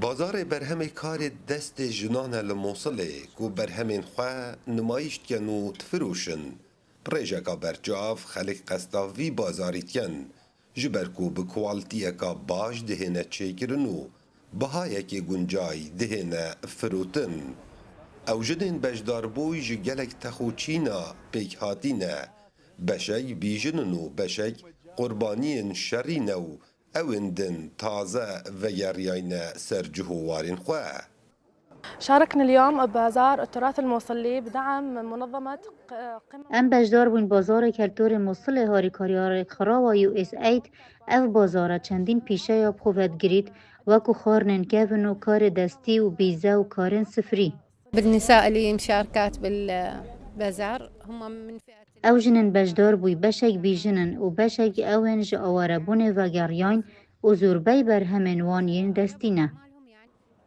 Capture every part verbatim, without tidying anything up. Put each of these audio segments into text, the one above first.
Bazarê berhemê karê destê jinan e li Mosilê, ku berhemên xwe nimayîş dikin û difiroşin. Bi rêjeka berçav xelk qesta vî bazarî dikin, ji ber ku bi kualitiyeka baş dihêne çêkirin û bihayekê guncay dihêne firotin. Ew jinên beşdarbûy ji gelek tex û çîna pêk hatî ne. Beşek bîjin in û beşek qurbaniyên şerî ne û ew ên din taze vegeriyayne ser cih û warên xwe. شاركنا اليوم ببازار التراث الموصلي بدعم منظمة ق- قمم Em beşdar bûn bazarê keltorê Mosilê harîkariya rêkxirawa U S aid. Ev bazar e çendîn pîşeya bi xwe vedigirît, wekû xwarinên kevin û karê destî û bîze û karên sifrî. بالنساء اللي مشاركات بالبازار هم من فئة Ew jinên beşdar bûy beşek bîjin in û beşek ew ên ji awarebûnê vegeriyayîn û zûrbey berhemên wan yên destî ne.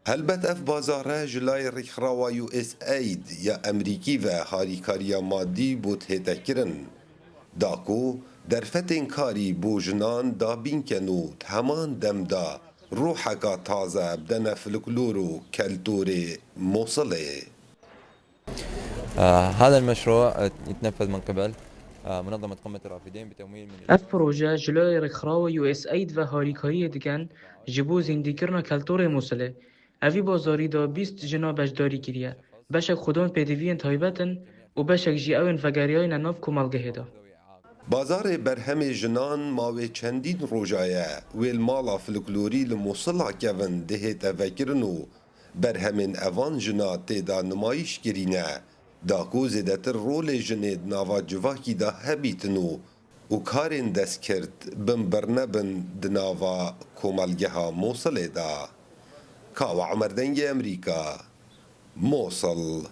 Helbet ev bazare ji layê rêkxirawa U S aid ya Emerîkî ve harîkariya madî bo dihête kirin. Da ku derfetên karî bo jinan dabîn ken û di heman dem de ruheka taze bidene folklor û keltorê Mosilê. آه، هذا المشروع يتنفذ من قبل آه، منظمة قمة الرافدين بتمويل من Ev proje ji layê rêkxirawa U S aid ve harîkariyê dikin ji bo zîndîkirina keltorê Mosilê. Evî bazarî de bîst jina beşdarî kiriye. Beşek xwedan pêdiviyên taybet in û beşek jî ew ên vegeriyayne nav komelgehê de. Bazarê berhemê jinan mawê çendîn roja ye wê li mala folklorî li Mosila kevin dihête vekirin û berhemên evan jina tê de nimayîş kirîne. Da ku zêdetir rolê jinê di nava civakî de hebîtin û û karên destkirt bin birnebin di nava komelgeha Mosilê de. Kawa Emer Dengê Emerîka, Mosil.